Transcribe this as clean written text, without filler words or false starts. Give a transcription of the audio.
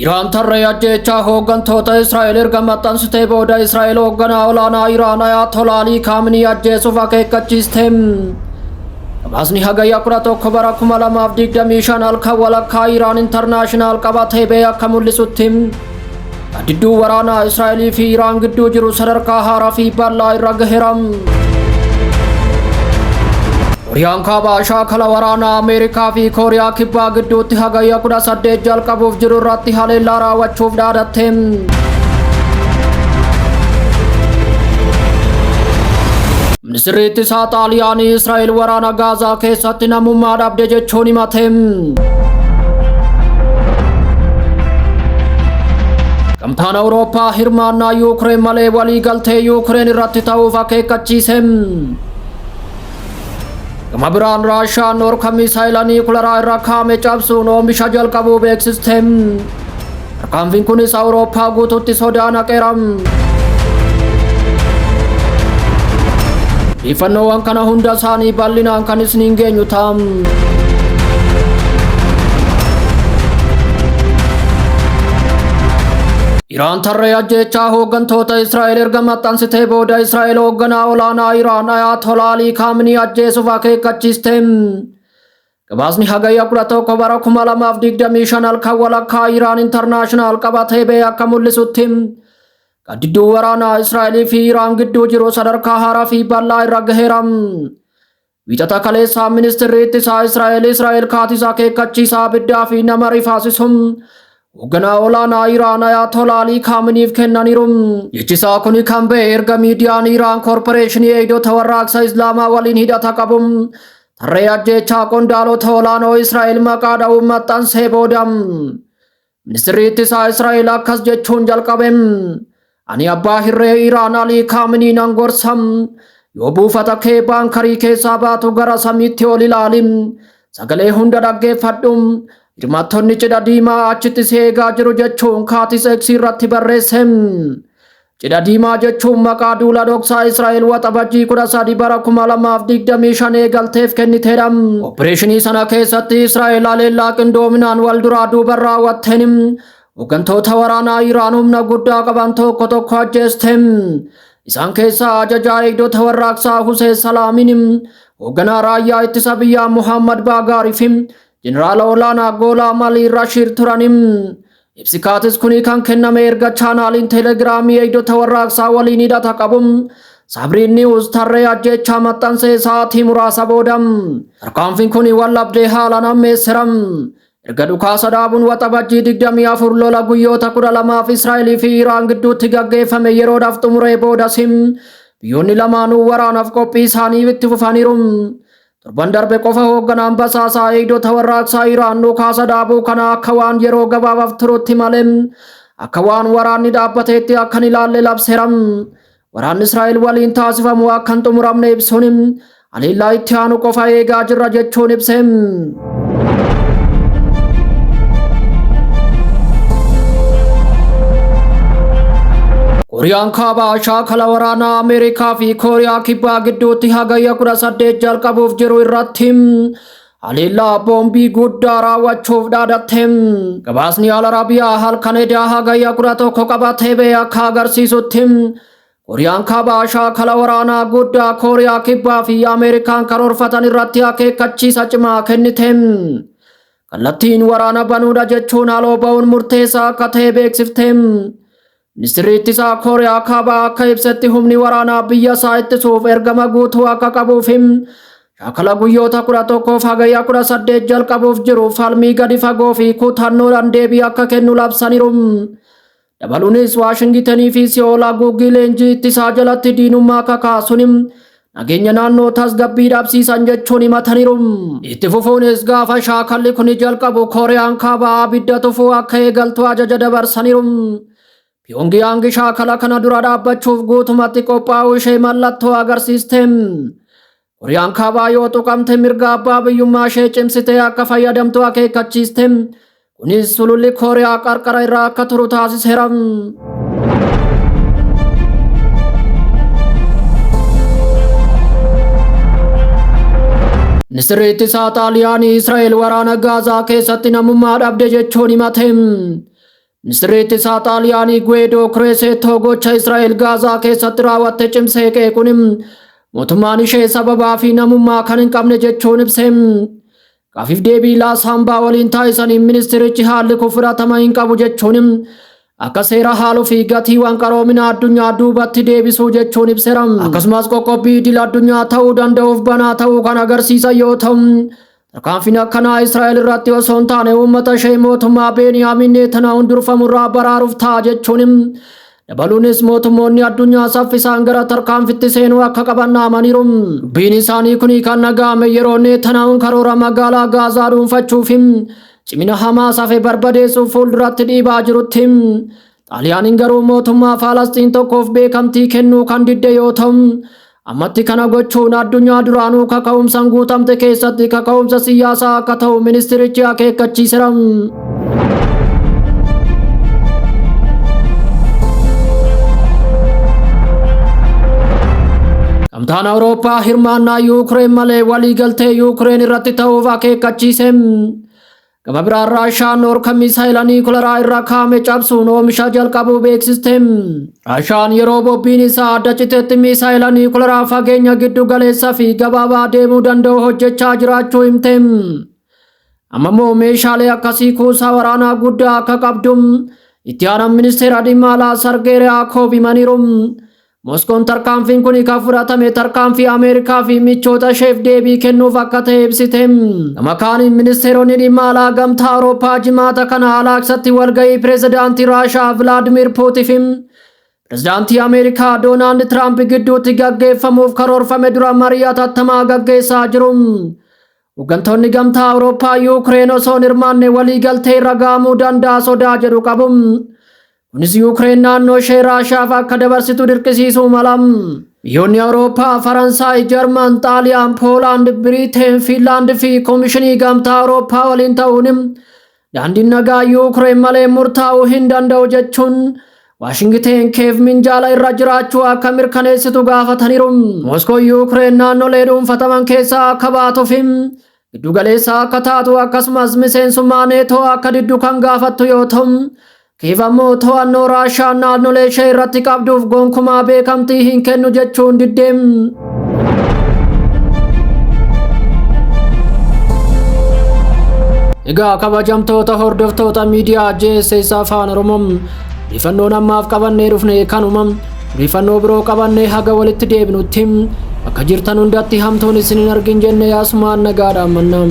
Iraan tarree ajjeechaa hooggantoota Israa'el erga maxxansitee booda Israa'el hoogganaa olaanaa Iraan Ayatollah Alii Kaaminii ajjeesuuf akeekkachiiste. Gabaasni Hagayya 11 bara 2025 halkan walakkaa Iraan International qabatee ba'e akka mul'isutti gaaddidduun waraanaa Israa'elii fi Iraan gidduu jiru sadarkaa haaraa fi bal'aa irra gaheera. Kooriyaan Kaabaa shaakala waraanaa Ameerikaa fi Kooriyaa Kibbaa gidduutti Hagayya 18 jalqabuuf jiru irratti haleellaa raawwachuuf dhaadatte. Ministirri ittisaa Xaaliyaanii Israa'el waraana Gaazaa keessatti namummaa dhabde jechuun himate. Gamtaan Awurooppaa hirmaannaa Yuukireen malee waliigaltee Yuukireen irratti ta'uuf akeekkachiise. Gama biraan Raashaan dhorka misaayila niikularaa irra kaa'ame cabsuun oomisha jalqabuu beeksiste. Tarkaanfiin kunis Awurooppaa guutuutti sodaa naqeera. Odeeffannoowwan kana hunda isaanii bal'inaan kan isiniin geenyu ta'a. Iraan tarree ajjeechaa hooggantoota Israa'el erga maxxansitee booda Israa'el hoogganaa olaanaa Iraan Ayatollah Alii Kaaminii ajjeesuuf akeekkachiiste. Gabaasni Hagayya 11 bara 2025 halkan walakkaa Iraan International qabatee ba'e akka mul'isutti gaaddidduu waraanaa Israa'elii fi Iraan gidduu jiru sadarkaa haaraa fi bal'aa irra gaheera. Wiixata kaleessaa ministirri ittisaa Israa'el Israa'el Kaatis akeekkachiisa abiddaa fi nama rifaasisu hoogganaa olaanaa Iraan Ayatollah Alii Kaaminiif kennaniiru. Jechi isaa kun kan ba'e erga miidiyaan Iraan koorporeeshinii eegdota warraaqsa Islaamaa waliin hidhata qabu tarree ajjeechaa qondaalota olaanoo Israa'el maqaa dha'uun maxxansee booda. Ministirri ittisaa Israa'el akkas jechuun jalqabe. Ani abbaa hirree Iraan Alii Kaaminii nan gorsa. Yoo buufata kee baankarii keessaa baatu gara samiitti ol ilaali. Sagalee hunda dhaggeeffadhu. Hirmaattonni cidha diimaa achitti si eegaa jiru jechuun Kaatis X irratti barreesse. Cidha diimaa jechuun maqaa duula dhoksaa Israa'el Waxabajjii 13 bara 2025 eegalteef kenniteedha. Opereeshinii sana keessatti Israa'el haleellaa qindoominaan wal duraa duuban raawwatteen hooggantoota waraanaa Iraan humna guddaa qaban tokko tokko ajjeeste. Isaan keessaa ajajaa eegdota warraaqsaa Huseen Salaamiin, hoogganaa raayyaa ittisa biyyaa Muhammad Baagaarii fi jeneraala olaanaa Goolaa Malii Rashiid turani. Ibsi Kaatis kuni kan kenname erga chaanaaliin Telegiraamii eegdota warraaqsaa waliin hidhata qabu Sabriin Niwus tarree ajjeechaa maxxansee sa'aatii muraasa booda. Tarkaanfiin kuni wal dhabdee haalaan hammeessera. Erga dhukaasa dhaabuun Waxabajjii 24 lola guyyoota 12f Israa'elii fi Iraan gidduutti gaggeeffame yeroodhaaf xumuree boodas biyyoonni lamaanuu waraanaaf qophii isaanii itti fufaniiru. Torban darbe qofa hoogganaan basaasaa eegdota warraaqsaa Iraan dhukaasa dhaabuu kana akka waan yeroo gabaabaaf turutti malee akka waan waraanni dhaabbateetti akka hin ilaalle labseera. Waraanni Israa'el waliin taasifamu akka hin xumuramne ibsuun haleellaa itti aanu qofa eegaa jirra jechuun ibse. Kooriyaan Kaabaa shaakala waraanaa Ameerikaa fi Kooriyaa Kibbaa gidduutti Hagayya 18 jalqabuuf jiru irratti haleellaa boombii guddaa raawwachuuf dhaadatte. Gabaasni Al Arabiyaa halkan edaa Hagayya 11 qabatee ba'e akka agarsiisutti Kooriyaan Kaabaa shaakala waraanaa guddaa Kooriyaa Kibbaa fi Ameerikaan karoorfatan irratti akeekkachiisa cimaa kennite. Kallattiin waraana banuudha jechuun haaloo ba'uun murteessaa akka ta'e beeksifte. Ministirri ittisaa Kooriyaa Kaabaa akka ibsetti humni waraanaa biyya isaa ittisuuf ergama guutuu akka qabuuf shaakala guyyoota 11f Hagayya 18 jalqabuuf jiru falmii gadi fagoo fi kutannoodhaan deebii akka kennu labsaniiru. Dabaluunis Waashingitenii fi Si'ool haguuggii leenjii ittisaa jalatti diinummaa kakaasuun nageenya naannoo tasgabbii dhabsiisan jechuun himataniiru. Itti fufuunis gaafa shaakalli kun jalqabu Kooriyaan Kaabaa abidda tufuu akka eegaltu ajaja dabarsaniiru. Pyongyang shaakala kana dura dhaabbachuuf guutumatti qophaa'uu ishee mallattoo agarsiiste. Kooriyaan Kaabaa yoo tuqamte mirga abbaa biyyummaa ishee cimsitee akka fayyadamtu akeekkachiiste. Kunis sululli Kooriyaa qarqara irraa akka turu taasiseera. Ministirri ittisaa Xaaliyaanii Israa'el waraana Gaazaa keessatti namummaa dhabde jechuun himate. Ministirri ittisaa Xaaliyaanii Guweedoo Kireeseettoo gocha Israa'el Gaazaa keessatti raawwatte cimsee qeequun mootummaan ishee sababaa fi namummaa kan hin qabne jechuun ibse. Gaafiif deebii Laasaambaa waliin taasisaniin ministirichi haalli kun fudhatama hin qabu jechuun akka seera haaluu fi gatiiwwan qaroomina addunyaa duubatti deebisuu jechuun ibseera. Akkasumas qoqqobbii idil addunyaa ta'uu danda'uuf banaa ta'uu kan agarsiisan yoo ta'u, tarkaanfiin akkanaa Israa'el irratti osoo hin taane uummata ishee mootummaa Beeniyaamin Netanyahuun durfamu irraa baraaruuf ta'a jechuun dabaluunis mootummoonni addunyaa saffisaan gara tarkaanfitti seenuu akka qaban dhaamaniiru. Dubbiin isaanii kun kan dhaga'ame yeroo Netanyahuun karoora magaalaa Gaazaa dhuunfachuuf cimina Hamaas hafe barbadeessuuf fuulduratti dhiibaa jirutti. Xaaliyaaniin garuu mootummaa Faalasxiin tokkoof beekamtii kennuu kan didde yoo ta'u, ammatti kana gochuun addunyaa duraanuu kaka'umsaan guutamte keessatti kaka'umsa siyaasaa akka ta'u ministirichi akeekkachiiseera. Gamtaan Awurooppaa hirmaannaa Yuukireen malee waliigaltee Yuukireen irratti ta'uuf akeekkachiise. Gama biraan Raashaan dhorka misaayila niikularaa irra kaa'ame cabsuun oomisha jalqabuu beeksiste. Raashaan yeroo bobbiin isaa adda citetti misaayila niikularaa fageenya giddu galeessa fi gabaabaa deemuu danda'u hojjechaa jiraachuu himte. Amma immoo meeshaalee akkasii kuusaa waraanaa guddaa akka qabdu itti aanaan ministeera dhimma alaa Sargee Riyaakoob himaniiru. Moskoon tarkaanfiin kun kan fudhatame tarkaanfii Ameerikaa fi michoota isheef deebii kennuuf akka ta'e ibsite. Gama kaaniin ministeeronni dhimma alaa gamtaa Awurooppaa jimaata kana Alaaksatti walgahii pireezidaantii Raashaa Vilaadimir Puutin fi pireezidaantii Ameerikaa Doonaald Tiraamp gidduutti gaggeeffamuuf karoorfame dura marii hatattamaa gaggeessaa jiru. Hooggantoonni gamtaa Awurooppaa Yuukireen osoo hin hirmaanne waliigaltee irra gahamuu danda'a sodaa jedhu qabu. Kunis Yuukireen naannoo ishee Raashaaf akka dabarsitu dirqisiisuu mala. Biyyoonni Awurooppaa, Faransaay, Jarman, Xaaliyaan, Poolaand, Biriiteen, Fiinlaand fi Koomishinii Gamtaa Awurooppaa waliin ta'uun daandiin nagaa Yuukireen malee murtaa'uu hin danda'u jechuun Waashingiteen Keev minjaala irra jiraachuu akka mirkaneessitu gaafataniiru. Moskoon Yuukireen naannolee dhuunfataman keessaa akka baatuuf giddugaleessa akka taatu akkasumas miseensummaa neetoo akka diddu kan gaafattu yoo ta'u, Kiiv ammoo to'annoo Raashaan naannolee ishee irratti qabduuf gonkumaa beekamtii hin kennu jechuun didde. Egaa kabajamtoota hordoftoota miidiyaa JSS Afaan Oromoo, odeeffannoon ammaaf qabannee dhufne kanuma. Odeeffannoo biroo qabannee haga walitti deebinutti bakka jirtan hundatti hamtuun isin hin argin jenne yaasumaan nagaadhaan mannaa.